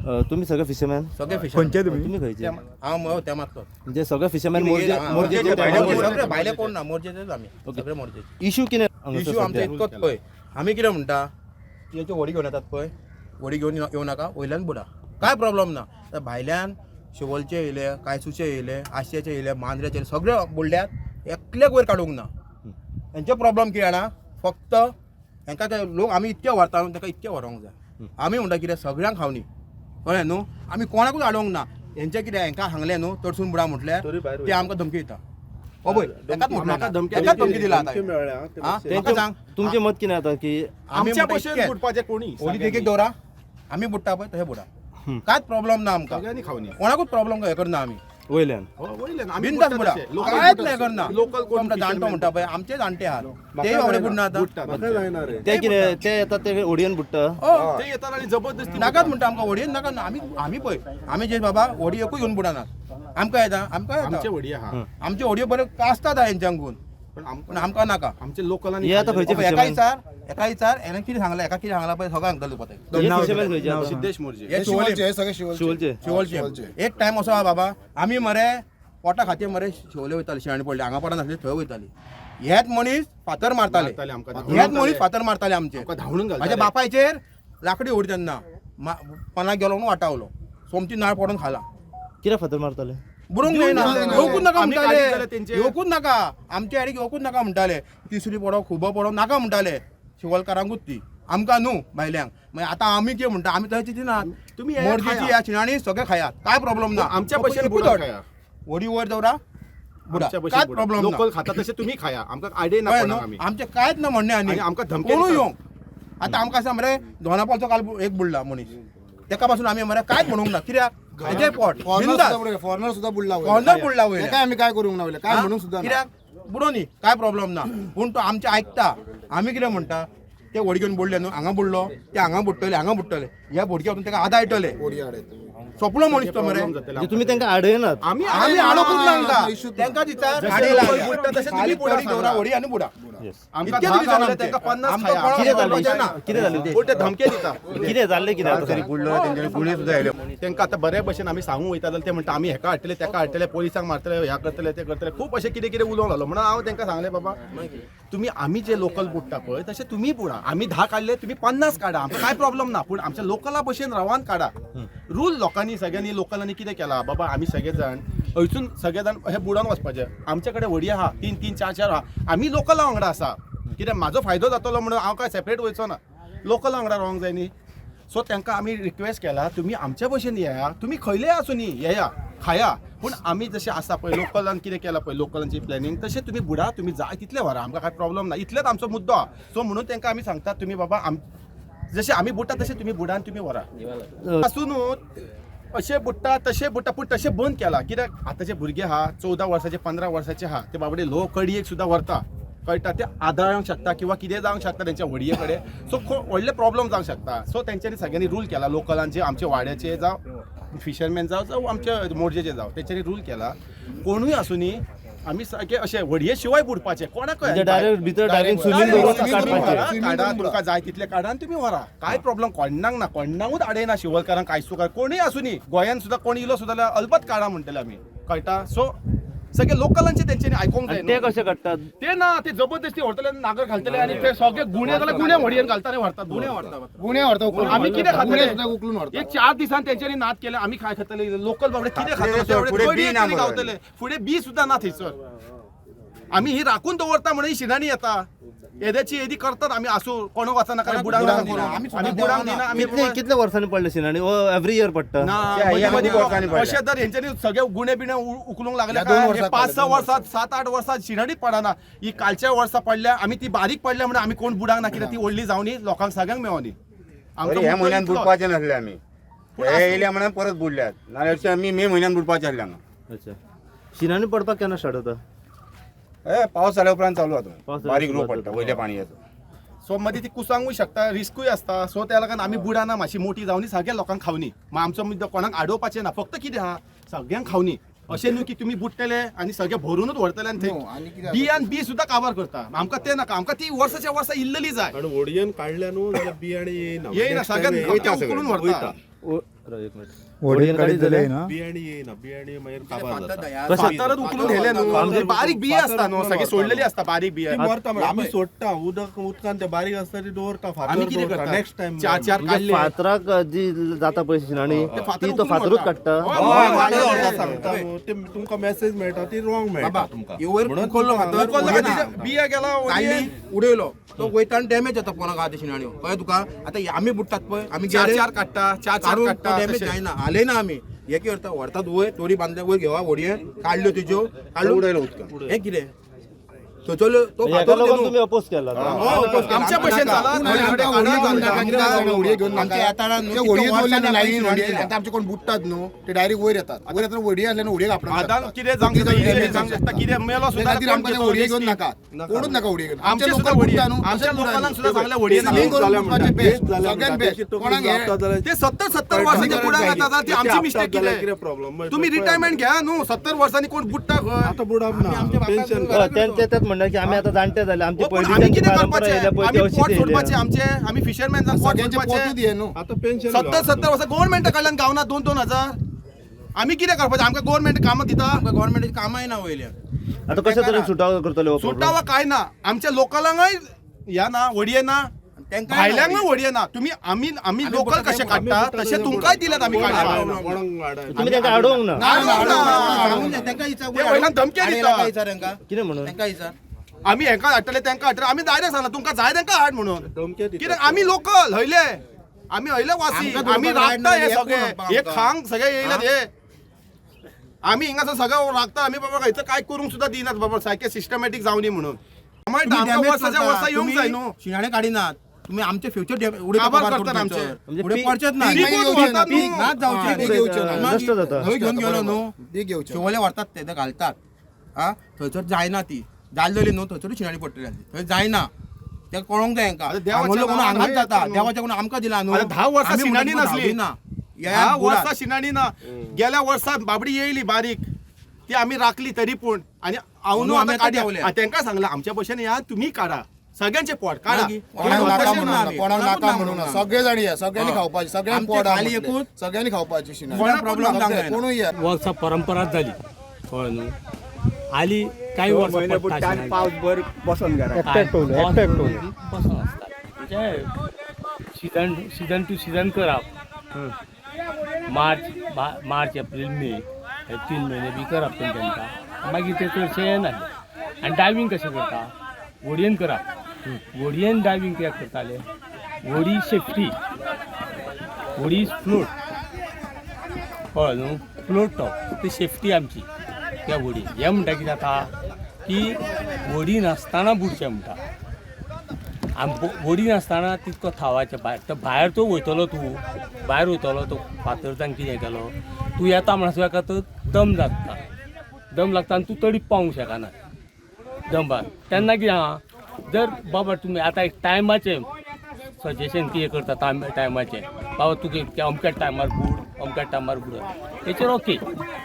तुमी सगळे फिशरमॅन? सगळे फिशर. खंयचे तुमी? तुमी खंयचे? हांव मग त्या मातलो. म्हणजे सगळे फिशरमॅन मोरजे मोरजेचे? सगळे, भायले कोण ना, मोरजेचेच आमी सगळे मोरजेचे. इशू कितें हांगासर इशू आमचो सध्या? इतकोच पळय, आमी कितें म्हणटा, तेचे व्हडी घेवन येतात पळय, व्हडी घेवन येवं नाका, वयल्यान बुडा, काय प्रॉब्लम ना. तर भायल्यान शिवोलचे येयले, कायसूचे येयले, आशेचे येयले, मांद्र्याचे येयले, सगळे बुडल्यात, एकल्याक वयर काडूंक ना. हेंचो प्रॉब्लम कितें जाणा, फक्त हेंकां ते लोक आमी इतके व्हरता न्हू, ताका इतके व्हरोंक जाय. आमी म्हणटा कितें, सगळ्यांक खावनी, कळ्ळें न्हू, आमी कोणाकूच हाडोंक ना. हेंचें कितें, हेंकां सांगलें न्हू तडसून बुडा म्हटल्यार ते आमकां धमकी दिता. हो पळय, तेकाच म्हटलें, तेकाच धमकी दिला आतां. आं, म्हाका सांग. तुमचें मत कितें आतां की आमी आमच्या म्हणटा भशेन इतकेंच. बुडपाचें कोणी होडी देखीक दवरा, आमी बुडटा पळय तशें बुडा, कांयच प्रॉब्लम ना आमकां. सगळ्यांनी खावनी. कोणाकूच प्रॉब्लम हे करना आमी. वयल्यान वयल्यान आमी बिंदास बुडटा बुडा, तशे. लोकल कांयच बुडटा हें करना. लोकल कोण म्हणटा जाणटो fisherman म्हणटा पळय, आमचे जाणटे आहात, तेय बाबडे बुडना आतां. बुडटात. ते कितें, ते येतात ते होडयेन बुडटा? हो. ते येतात आणि जबरदस्ती. नाकाच म्हणटा आमकां होडयेन नाका ना. आमी आमी पळय, आमी जे बाबा होडी एकूय घेवन बुडनात. आमकां येता, आमकां आमचे येता. व्हडी आहा. आमचे होडयो बऱ्यो आसतात हेंच्यांकून. पण पूण आमकां आमकां नाका. आमचे लोकलांनी हे आतां खंयचे एका फिशरमॅन? विचार, एका विचार, हेणें कितें सांगलें, एका कितें सांगलां पळय, सगळें सांगतलें तुका ते. हे फिशरमॅन खंयचे आतां? सिद्धेश मोरजे. हे शिवोले. हे सगळे शिवोलचे. शिवोलचे. शिवोलचे. एक टायम असो आहा बाबा, आमी मरे पोटा खातीर मरे शिवोले वयताले, शेण पडले हांगा पडनासले थंय वयताली. हेच मनीस फातर मारताले. मारताले आमकां. हेच मनीस फातर मारताले आमचे. आमकां धांवडून घालताले. म्हाज्या बापायचेर लाकडी उडी तेन्ना पनाक गेलो म्हणून वाटावलो, सोमती नाळ पडून खाला. कितें फातर मारताले? बुडूंक मेळना, येवकूच नाका आमी काडीत म्हणटाले. जाल्यार तेंचे. येवकूच नाका आमच्या आडीक, येवकूच नाका म्हणटाले. तिसरी पडो, खुबो पडो नाका म्हणटाले शिवोलकारांकूच, ती आमकां न्हू भायल्यांक. मागीर आतां आमी कितें म्हणटा, आमी तशें चिंतिनात. तुमी येयात, मोरजेची खाया. ह्या शिणाणी सगळे खायात, काय प्रॉब्लम ना. आमच्या भशेन एकूच बुडा अट. खाया. व्हडी वयर दवरा, बुडा, आमच्या भशेन कांयच बुडा. प्रॉब्लम ना. लोकल खाता तशें तुमी खाया, आमकां आडे ना कळ्ळें कोणाक न्हू? आमी. आमचें कांयच ना म्हणणें. आनी आनी आमकां धमकी कोणूय दितात. येवंक. आतां आमकां आसा मरे, दोनापावलचो काल एक बुडला मनीस, तेका पासून आमी मरे कांयच म्हणूंक ना, कित्याक हेजें पोट फॉरेनर बिंदास. सुद्धा, फॉरेनर सुद्धा बुडला. फॉरेनर बुडला वयल्यान. काय आमी काय करूंक ना वयल्यान, काय म्हणूंक सुद्धा ना. कित्याक बुडो न्ही, काय प्रॉब्लम ना, पूण तो आमचें आयकता. आमी कितें म्हणटा, ते व्हडी घेवन बुडले न्हू, हांगा बुडलो ते हांगा बुडटले, हांगा बुडटले, ह्या बोडक्या वचून ताका आदायटले, होडी हाडयत. सोंपलो मनीस तो मरे. प्रॉब्लम जातले. म्हणजे तुमी तांकां आडयनात? आमी आमी आडोवकूच ना ना, इशूच तांकां, ना. तांकां दिता जशे आडयला. लोकल बुडटा तशे तुमी खाली बुडा तडी दवरा सांगला. व्हडी आनी बुडा. येस. आमकां इतकेच धा रिजन गावले आमचें. तांकां 50 आमकां खाया. कोणाक कितें जालें? पळोवपाचें ना. कितें जालें? पूण ते धमके दिता. कितें जाल्लें कितें आतां? तरी बुडलो, तेंच्यानी गुणे सुद्दां आयले. तांकां आतां बरे भशेन आमी सांगूंक वयता जाल्यार ते म्हणटा आमी हेका हाडटले, तेका हाडटले, पोलिसांक मारतले, ह्या करतले, ते करतले, खूब अशें कितें कितें उलोवंक लागलो. म्हणून हांव तांकां सांगलें, बाबा तुमी आमी जे लोकल बुडटा पळय तशें तुमी बुडा, आमी 10 काडले तुमी 50 काडा, आमकां कांय प्रॉब्लम ना, पूण आमच्या लोकला भशेन रवान काडा. रूल लोकांनी सगळ्यांनी लोकलांनी कितें केलां बाबा, आमी सगळे जाण हयसून सगळे जाण हे बुडोन वचपाचे, आमचे कडेन व्हडी आहा, 3 3 4 4 आहा, आमी लोकला वांगडा आसा, कित्याक म्हाजो फायदो जातलो म्हणून हांव काय सेपरेट वयचो ना, लोकला वांगडा रावंक जाय न्ही. सो तांकां आमी रिक्वेस्ट केला, तुमी आमच्या भशेन येया, तुमी खंयलेय आसूं न्ही, येया खाया, पूण आमी जशें आसा पळय लोकलान कितें केलां पळय लोकलांची प्लॅनिंग तशें तुमी बुडा, तुमी जाय तितले व्हरा, आमकां कांय प्रॉब्लम ना, इतलेच आमचो मुद्दो आहा. सो म्हणून तांकां आमी सांगतात, तुमी बाबा आम जशें आमी बुडटा तशें तुमी बुडा आनी तुमी व्हरा. आसूनूच अशें बुडटा तशें बुडटा, पूण तशें बंद केलां, कित्याक आतांचे भुरगे आहा 14 वर्साचे 15 वर्साचे आहा, ते बाबडे ल्हो कडयेक सुद्दां व्हरता, कळटा, ते आदाळोंक शकता किंवा कितें जावंक शकता तेंच्या व्हडये कडेन, सो खूब व्हडले प्रॉब्लम जावंक शकता. सो तेंच्यांनी सगळ्यांनी रूल केला, लोकलांचे आमचे वाड्याचे जावं फिशरमॅन जावं जावं आमचे मोरजेचे जावं, तेंच्यांनी रूल केला कोणूय आसूं न्ही आमी सारके अशे व्हडये शिवाय बुडपाचे कोणाकय. म्हणजे डायरेक्ट भितर डायरेक्ट स्विमींग Direct करून swimming काडपाचे. करून व्हरा, काडा, तुमकां जाय तितले काडा आनी तुमी व्हरा, कांय प्रॉब्लम कोणाक ना, कोणाकूच आडयना, शिवोलकारांक कायसूकार कोणूय आसूं न्ही, गोंयान सुद्दां कोण इलो सुद्दां जाल्यार अलबत काडा म्हणटले आमी, कळटा. सो सगळे लोकलांचे तेंच्यांनी आयकोंक जाय. आनी ते कशे काडटात? ते ना, ते जबरदस्ती व्हरतले आनी नागर घालतले आनी ते सगळे गुणे जाल्यार गुणे व्हडयेन घालता आनी व्हरतात, गुणे व्हरतात. गुणे व्हरता उखलून. आमी कितें गुणे खातले? सुद्धा उखलून व्हरता. एक 4 दिसान तेंच्यांनी नाद केले, आमी काय खातले? लोकल बाबडे कितें खातले खातले? फुडें बी ना मरे. गावतले फुडें बी सुद्दां ना थंयसर. आमी ही राखून दवरता म्हणून ही शिणाणी येता, येद्याची येदी करतात आमी, आसूं कोण वचना, बुडांक बुडांक दिना, दिना. आमी बुडांक दिना आमी. कितले कितले वर्सांनी पडले शिणाणी? एवरी इयर पडटा? ना, त्या मदीं ह्या मदीं खूब वर्सांनी पडल्या. अशें तर हेंच्यांनी सगळे गुणे बिणे उखलूंक लागले ह्या दोन काय वर्सात 5-6 पडले, दोन वर्सां 7-8 वर्सां शिणाणीच पडना. ही कालच्या वर्सा पडल्या, आमी ती बारीक पडल्या म्हणून आमी कोण बुडांक ना, कित्याक ती व्हडली जावनी लोकांक सगळ्यांक मेळोनी. बरें, ह्या म्हयन्यान इतलो. बुडपाचे नासले आमी, हे येयल्या म्हणून परत बुडल्यात, नाल्यार अशें आमी मे म्हयन्यान बुडपाचे आसले हांगा. अच्छा, शिणाणी पडपाक केन्ना स्टार्ट जाता? ए पावस जाल्या उपरांत चालू पावस जाता, जाल्या बारीक रोग सुरवात पडटा जाता. वयल्या पाणयेचो. सो मदीं ती कुसांकूय शकता, रिस्कूय आसता. सो त्या लागून आमी बुडाना, मातशी मोठी जावनी, सगळ्या लोकांक खावनी. मागीर आमचो मुद्दो कोणाक आडोवपाचें ना, फक्त कितें आहा सगळ्यांक खावनी, अशें न्हू की तुमी बुडटले आनी सगळे भरूनच व्हरतले आनी न्हू, आनी थंय कितें बी आनी बी सुद्दां काबार करता. आमकां तें नाका, आमकां ती वर्साच्या वर्सा इल्लेली जाय. कारण होडयेन काडल्या न्हू जाल्यार बियाणे येयना. येयना, Next time सगळ्यांक वयता उखलून सगळें. व्हरता. एक मिनिट, होडयेन काडीत जाल्यार बियाणी येयना, बियाणी मागीर काबार जाता. फातरच उखलून हेले न्हू, बारीक बिये आसता न्हू, सगळे सोडलेली आसता बारीक बिये. ती मरता मागीर. आमी सोडटा उदक, उदकान ते बारीक आसता ती दवरता, आमी फातर कितें दवरता करता नेक्स्ट टायम. चार चार म्हणजे काडले फातराक जी जाता पळय शिणाणी फातर ती तो उखलून फातरूच व्हरता. काडटा. हय, सांगता न्हू, ते तुमकां मेसेज मेळटा ती रॉंग मेळटा तुमकां. वयर उखल्लो फातर, उखल्लो वयर ना. बिया गेला काडली उडयलो तो वयता आनी डॅमेज जाता कोणाक आहा ते शिणाण्यो. कळ्ळें तुका? आतां आमी बुडटात पळय, आमी चार गेले चार काडटा, चार चार काडून काडटा डॅमेज तशें. जायना, हालयना आमी. हे कितें करता, व्हरतात वयर दोरी बांदल्या वयर घेवा होडयेन काडल्यो तेज्यो, काडून उडयलो उदकान. हें कितें थंयसरलो तो हेका फातर लागून न्हू. तुमी अपोज केला. आमच्या भशेन आमचे कोण बुडटात न्हू ते डायरेक्ट वयर येतात, वयर येतात होडये आसल्यान होडयेक आदान कितें जावंक शकता, इल्लें जावंक शकता, कितें मेलो सुद्दां खातीर आमकां ते होडये घेवन नाका, कोणूच नाका होडये घेवन. आमचे सुद्दां होडये, आमच्या लोकांक सुद्दां सांगलें होडये नाका. सगळ्यांत बेस्ट कोणाक हे ते 70-70 वर्सांचे बुडाक जाता जाल्यार ती आमची मिस्टेक कितें कितें? प्रॉब्लम? तुमी रिटायरमेंट घ्या न्हू, 70 वर्सांनी कोण बुडटा खंय? आतां बुडप ना, पेन्शन. तेंचे तेच म्हणणार की आमी आतां जाणटे जाले, आमची हो, पूण आमी पयलींच्यान कितें परंपरा करपाचें? येयल्या पळय ती आमी अशीच पोट सोडपाचें येयल्या. आमचें, आमी फिशरमॅन पोट सगळ्यांचे सोडपाचें. पोटूच हे न्हू. आतां पेन्शन 70-70 वर्सां गव्हर्मेंटा कडल्यान गावना 2-2 हजार. आमी कितें करपाचें? आमकां गव्हर्मेंट कामां दिता? आमकां गव्हर्मेंटाची कामांय ना वयल्या. आतां कशे तरेन सुटावो करतले हो problem? सुटावो काय ना, आमच्या लोकलांकय ह्या ना, होडये ना, तेंकांय भायल्यांकय होडये ना. तुमी आमी आमी लोकल कशे काडटा तशें तुमकांय दिल्यात आमी काडपाक. तुमी तेंका आडोवंक ना. तेंकां विचार, ते वयल्यान धमक्यो दिता. विचार तेंकां, कितें म्हणून तेंकां विचार. आमी हेंका हाडटले तेंका हाडटले, आमी डायरेक्ट सांगला तुमकां जाय तेंका हाड म्हणून. धमक्यो दिता. कित्याक आमी लोकल हयले, आमी हयले वासी, आमकां आमी धरपाक राखता रायड हे ना, सगळे, हे कोण हे आमकां? खांक सगळे येयल्यात हे. आमी हिंगासर सगळे राखता, आमी बाबा खंयचो काय करूंक सुद्दां दिनात बाबा, सारकें सिस्टमॅटीक जावनी म्हणून. आमकां वर्साच्या वर्सा येवंक जाय न्हू. शिणाणे काडिनात तुमी, आमचे फ्युचर काबार करतात आमचे. उडे पडचेच ना, पीक व्हरतात न्हू. नाच जावचे, पीक घेवचें ना. नश्ट जाता. थंय घेवन गेलो न्हू, पीक घेवचें. शिवोले व्हरतात ते ते घालतात, आ थंयसर जायना ती जाल्लेली न्हू, थंयसरूच शिणाणी पडटली आसली, थंय जायना ते कळोंक जाय हेंकां. आतां देवाच्या हांगासरलो कोण नांवान हांगाच हे जाता, न्हू. देवाच्या कोण आमकां दिला न्हू. आतां 10 वर्सां आमी शिणाणी म्हणटा नासली. ना, 10 वर्सां शिणाणी ना. गेल्या वर्सा बाबडी येयली बारीक, ती आमी राखली तरी पूण, आनी हांव न्हू म्हणून आमी आतां आतां काडया. देंवले. तेंकां सांगलां आमच्या भशेन या तुमी काडा, सगळ्यांचे पोट काडा. मागीर कोणाक नाका तशें म्हणून ना ना, आमी. कोणाक नाका कोणाकूच म्हणून ना. ना. सगळे जाण या, सगळ्यांनी खावपाची, सगळ्यांनी आमचे पोट खाली एकूच. सगळ्यांनी खावपाची शिणाणी. कोणाक प्रॉब्लम जावंक जायना. कोणूय या. वर्सां परंपराच जाली, कळ्ळें न्हू. आली कांय वर्सां पडटा शिणाणी. पावसभर बसोन घरा. बसून आसता. म्हणजे सीजन सीजन टू सीजन करप, मार्च मार्च एप्रील मे हे 3 म्हयने बी करप तेंच्यांनी. मागीर ते चडशे येनासले. आनी डायवींग कशें करता, होडयेन करप. होडयेन डायवींग कित्याक करताले? होडी सेफ्टी, होडी फ्लोट, कळ्ळो न्हू, फ्लोट तो ती सेफ्टी आमची त्या होडी. हें म्हणटा कितें जाता की होडी नासतना बुडचें म्हणटा. आनी होडी नासतना तितको थावाचें भायर, तर भायर तो वयतलो, तूं भायर वयतलो तो फातर जावन कितें केलो तूं येता म्हणसर ताका तो दम लागता, दम लागता आनी तूं तडीक पावूंक शकना दमबार. तेन्ना कितें आहा, जर बाबा तुमी आतां एक टायमाचें सजेशन कितें करता, टायमाचें बाबा तुका अमक्या टायमार बुड, अमक्या टायमार बुड, तेचेर ओके,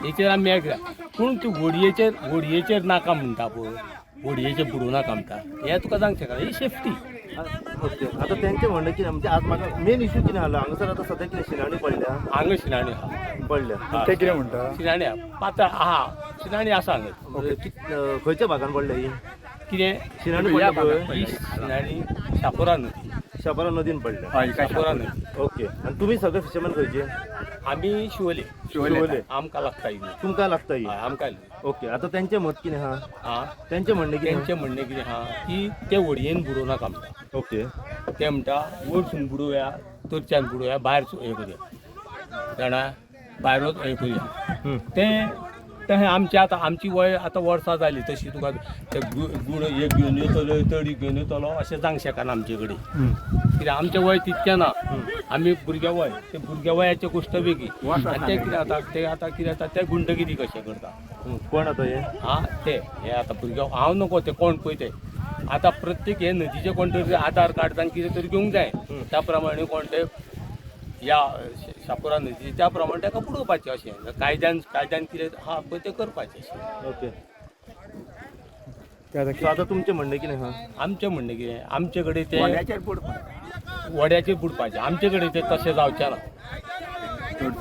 तेचेर आमी एग्री. पूण तूं होडयेचेर होडयेचेर नाका म्हणटा पळय, होडयेचेर बुडोवं नाका म्हणटा, हें तुका सांगूंक शकना, ही सेफ्टी. ओके, आतां तेंचें म्हणणें कितें म्हणजे आज म्हाका मेन इश्यू कितें आसलो हांगासर आतां सद्या कितें शिणाणी पडल्या, हांगा शिणाणी आहा, पडल्या ते कितें म्हणटा, शिणाणी आहा, पातळ आहा, शिणाणी आसा हांगा. खंयच्या भागान पडल्या ही कितें शिणाणी पडल्या पळय? ही शिणाणी शापोरा नदी, शापोरा नदीन पडल्या, शापोरा नदी. ओके, आनी तुमी सगळे फिशरमॅन खंयचे? आमी शिवोले. शिवोले. आमकां लागता ही. तुमकां लागता ही? हय, आमकां. ओके, आतां तेंचें मत कितें आहा? आं, तेंचें म्हणणें कितें? तेंचें म्हणणें कितें आहा की ते होडयेन बुडोवं नाका म्हणटा. ओके, ते म्हणटा वयरसून बुडोवया, तरच्यान बुडोवया, भायर हें करुया, जाणा, भायरूच हें करुया. तें तशें आमचें आतां आमची वय आतां वर्सां जालीं तशी तुका ते गुण एक घेवन येतलो, तडी घेवन येतलो अशें जावंक शकना आमचे कडेन. कित्याक आमचें वय तितकें ना, आमी भुरगे वय, ते भुरगे वयाची गोश्ट वेगळी. आनी ते कितें जाता, ते आतां कितें जाता, ते गुंडगिरी कशें करता. कोण आतां हे? आं, ते हे आतां भुरगे हांव नको ते कोण पळय ते आतां प्रत्येक हे नदीचे कोण तरी आधार कार्ड जावन कितें तरी घेवंक जाय, त्या प्रमाणे कोण ते ह्या शापोरा नदीचे त्या प्रमाणे ताका बुडोवपाचें अशें कायद्यान कायद्यान कितें आहा पळय तें करपाचें अशें. ओके, सो आतां तुमचें म्हणणें कितें आहा? आमचें म्हणणें कितें, आमचे कडेन तें वड्याचेर बुडपाचें, आमचे कडेन तें तशें जावचें ना.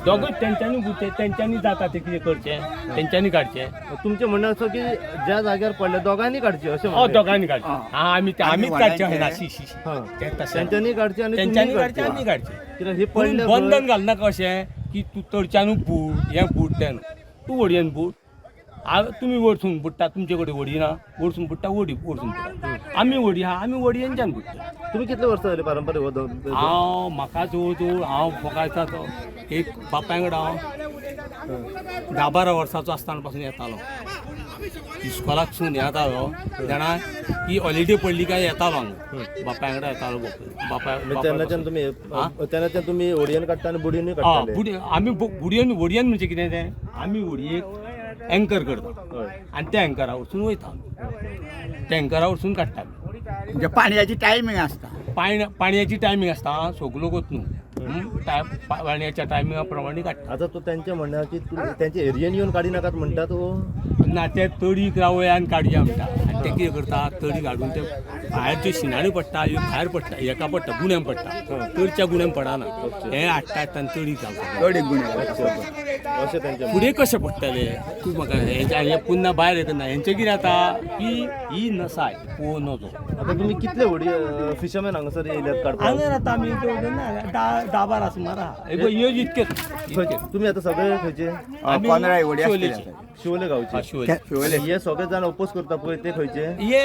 दोगूय तेंच्यांनी बुडटे, तेंच्यांनी जाता ते कितें करचें, तेंच्यांनी काडचें. तुमचें म्हणणें असो की ज्या जाग्यार पडले दोगांनी काडची अशें हय, म्हणणें. दोगांनी काडचें. हा, आमी ते आमीच काडचें ना. शी शी शी. हा. तें तशें. तेंच्यांनी काडची आनी तेंच्यांनी तुमी काडचें, आमी काडचें. कित्याक ही पूण पडले बंधन घालनाका अशें की तूं चडच्यानू बूड हें बूड तें न्हू. तूं व्हडयेन बूड, तुमी वरसून बुडटा, तुमचे कडेन व्हडी ना, वरसून बुडटा, व्हडी वरसून बुडटा. आमी व्हडी आहा, आमी व्हडयेनच्यान बुडटा. तुमी कितले वर्सां जाली पारंपरीक हो हांव म्हाका जवळ जवळ हांव म्हाका दिसता तो एक बापाय कडेन हांव 10-12 वर्सांचो आसतना पासून येतालो. इस्कोलाकसून येतालो जाणा की हॉलिडे पडली काय येतालो हांगा बापाय कडेन येतालो. बापाय म्हणजे तेन्नाच्यान तुमी हा? तेन्नाच्यान तुमी होडयेन काडटा आनी बुडयेनूय हय, काडटाले. बुडी आमी बुडयेन, व्हडयेन म्हणजे कितें तें, आमी व्हडयेक एंकर करता आनी त्या एंकरा वचून वयता आमी, त्या एंकरा वचून काडटा आमी. म्हणजे पाणयाची टायमींग आसता. पाणयाची टायमींग आसता. आं, सगलो वत न्हू, पाणयाच्या टायमिंगा प्रमाणे काडटा. आता तो तेंचें म्हणणें की तेंचे एरियेन येवन काडी नाकात म्हणटा तो. ना, ते तडीक रावय आनी काडया म्हणटा. आनी ते कितें करता, तडीक हाडून ते भायर त्यो शिणाण्यो पडटा, ह्यो भायर पडटा, हेका पडटा, गुण्यान पडटा, तडच्या गुण्यान पडना. हे हाडटा आनी तडीक घालता. तडीक गुणे. अशें तेंचें. फुडें कशें पडटलें तूं म्हाका हें पुन्हा भायर येतना हेंचें कितें जाता की ही नसाय पोवं नजो. आता तुमी कितले व्हडी फिशरमॅन हांगासर येयल्यात काडपाक? हांगा आतां आमी 10-12 सुमार आहा. हे पळय, ह्यो इतकेच इतकेच. तुमी आतां सगळे खंयचे? आमी 15 व्हडी आसतली. शिवोलेचे. शिवोले गांवचे. हा, शिवोले. शिवोले. हे सगळे जाण अपोज करता पळय ते खंयचे? हे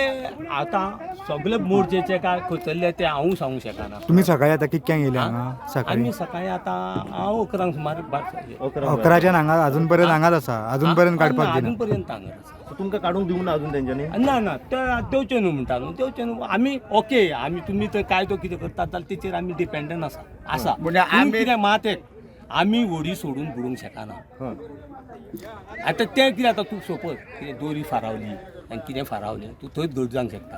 आतां सगळे मोर्चेचे काय खंयसरले ते हांवूय सांगूंक शकना. तुमी सकाळी आतां कितक्यांक येयले हांगा? सकाळी आमी सकाळी आतां हांव 11 सुमार भायर. 11च्यान हांगा अजून पर्यंत हांगाच आसा, अजून पर्यंत काडपाक दिना. अजून पर्यंत हांगा आसा. तुमकां काडूंक दिवना अजून तेंच्यांनी? ना ना, ते देवचे न्हू म्हणटा न्हू, देवचे न्हू. आमी ओके, आमी तुमी तर काय तो कितें करतात जाल्यार तेचेर आमी डिपेंडंट आसा आसा. म्हणजे आमी कितें मात एक आमी व्हडी सोडून बुडूंक शकना. आतां तें कितें जाता, तूं सपोज कितें दोरी फारावली आनी कितें फारावलें, तूं थंयच घट जावंक शकता.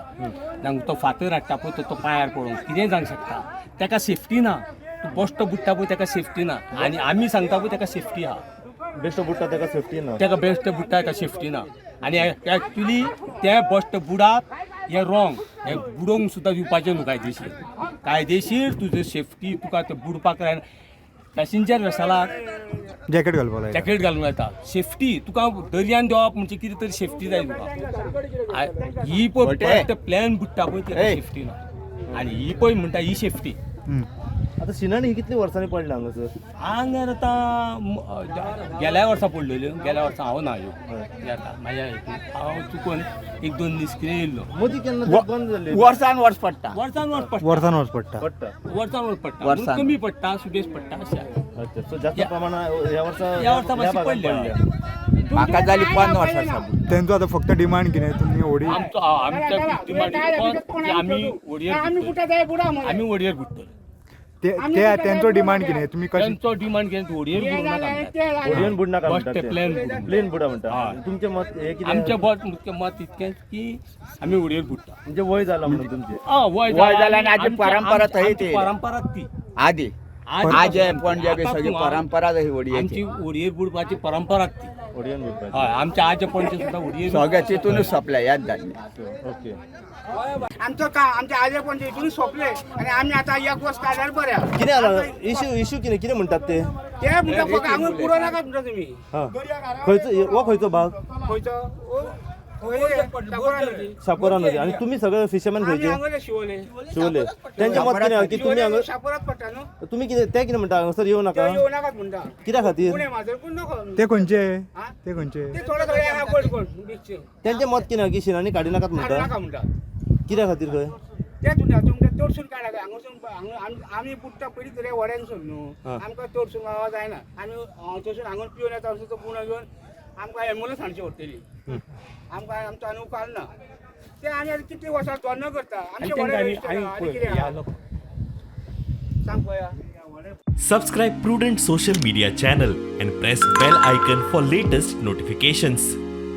जावं तो फातर हाडटा पळय तो पांयार पडोंक कितेंय जावंक शकता. ताका सेफ्टी ना. तूं बेश्टो बुडटा पळय ताका सेफ्टी ना. आनी आमी सांगता पळय ताका सेफ्टी आहा. बेश्टो बुडटा ताका सेफ्टी ना. ताका बेश्ट बुडटा ताका सेफ्टी ना. आनी एक्चुली ते बेश्ट बुडाप हें रॉंग. हें बुडोवंक सुद्दां दिवपाचें न्हू कायदेशीर. कायदेशीर तुजें सेफ्टी तुका तें बुडपाक जायना. पॅसेंजर वेसलाक जॅकेट घालपाक लायता. जॅकेट घालूंक जाता. सेफ्टी तुका दर्यान देंवप म्हणजे कितें तरी सेफ्टी जाय तुका. ही पळय प्लॅन बुडटा पळय तेका सेफ्टी ना. आनी ही पळय म्हणटा ही सेफ्टी. आतां शिणाणी ही कितली वर्सांनी पडल्या हांगासर? हांगा आतां गेल्या वर्सा पडलेल्यो. गेल्या वर्सा हांव ना ह्यो येता म्हाज्या हितून हांव चुकोन 1-2 दीस कितें येयल्लो. मदीं केन्ना बंद जाल्ली? वर्सान वर्स पडटा. वर्सान वर्स पडटा. वर्सान वर्स पडटा. पडटा. वर्सान वर्स पडटा. वर्सान. कमी पडटा, सुबेज पडटा अशें. अच्छा, सो जास्त प्रमाणात ह्या वर्सा ह्या वर्सा मातशी पडल्या. म्हाका जाली 5 वर्सां साबून. तेंचो आतां फक्त डिमांड कितें तुमी व्हडी आमचो आमच्या डिमांड आमी व्हडयेर, आमी व्हडयेर बुडटले. ते तेंचो डिमांड कितें तुमी कशें? तेंचो डिमांड कितें, व्हडयेर बुडूं नाका म्हणटा. व्हडयेन बुडनाका म्हणटा. बेश्टे प्लेन बुडूं. प्लेन बुडा म्हणटा. तुमचें मत हें कितें? आमचें मत इतकें की आमी व्हडयेर बुडटा. म्हणजे वय जाला म्हणून तुमचें? वय वय जाला आनी आजी परंपरा थंय ती. परंपरा ती आदी आजे पणजे बी सगळी परंपरा तशी व्हडयेची. आमची व्हडयेर बुडपाची परंपरा ती. व्हडयेन बुडपाची. हय, आमच्या आजे पणजे सुद्दां व्हडयेर सगळें तितूनच सोंपलें, याद जाल्लें. ओके. आमचो काम आमच्या आजे पणजे हितून सोंपले आनी आमी आतां एक वर्स काडल्यार बरें. कितें जाला इश्यू? इश्यू कितें कितें म्हणटात ते? ते म्हणटा फक्त हांगा पुरो नाका म्हणटा तुमी. खंयचो हो खंयचो भाग? खंयचो शापोरा नदी. आनी तुमी सगळे फिशरमॅन खंयचे? शिवोले. शिवोले. तेंचें मत कितें की तुमी हांगा शापोरात पडटा न्हू? तुमी कितें ते कितें म्हणटा हांगासर येवं नाका? येवं नाकात म्हणटा. कित्या खातीर? ते खंयचे? ते खंयचे? ते थोडे थोडे आहा गोड गोड बीचचे. तेंचें मत कितें की शिणाणी काडी नाकात म्हणटा? म्हणटा. कित्या खातीर खंय? तेच म्हणटा तुमकां तोडसून काडा. हांगासून आमी बुडटा पयलीं तरी व्हड्यानसून न्हू, आमकां तोडसून गांवा जायना. आमी हांगासून हांगा पिवन येता तो गुणो घेवन आमकां एम्बुलन्स हाडची पडटली. आमकां आमचो आनी उकाल ना. ते आमी आतां कितलीं वर्सां दोन करता आमचे व्हडे कितें सांग पळया. Subscribe Prudent Social Media channel and press bell icon for latest notifications.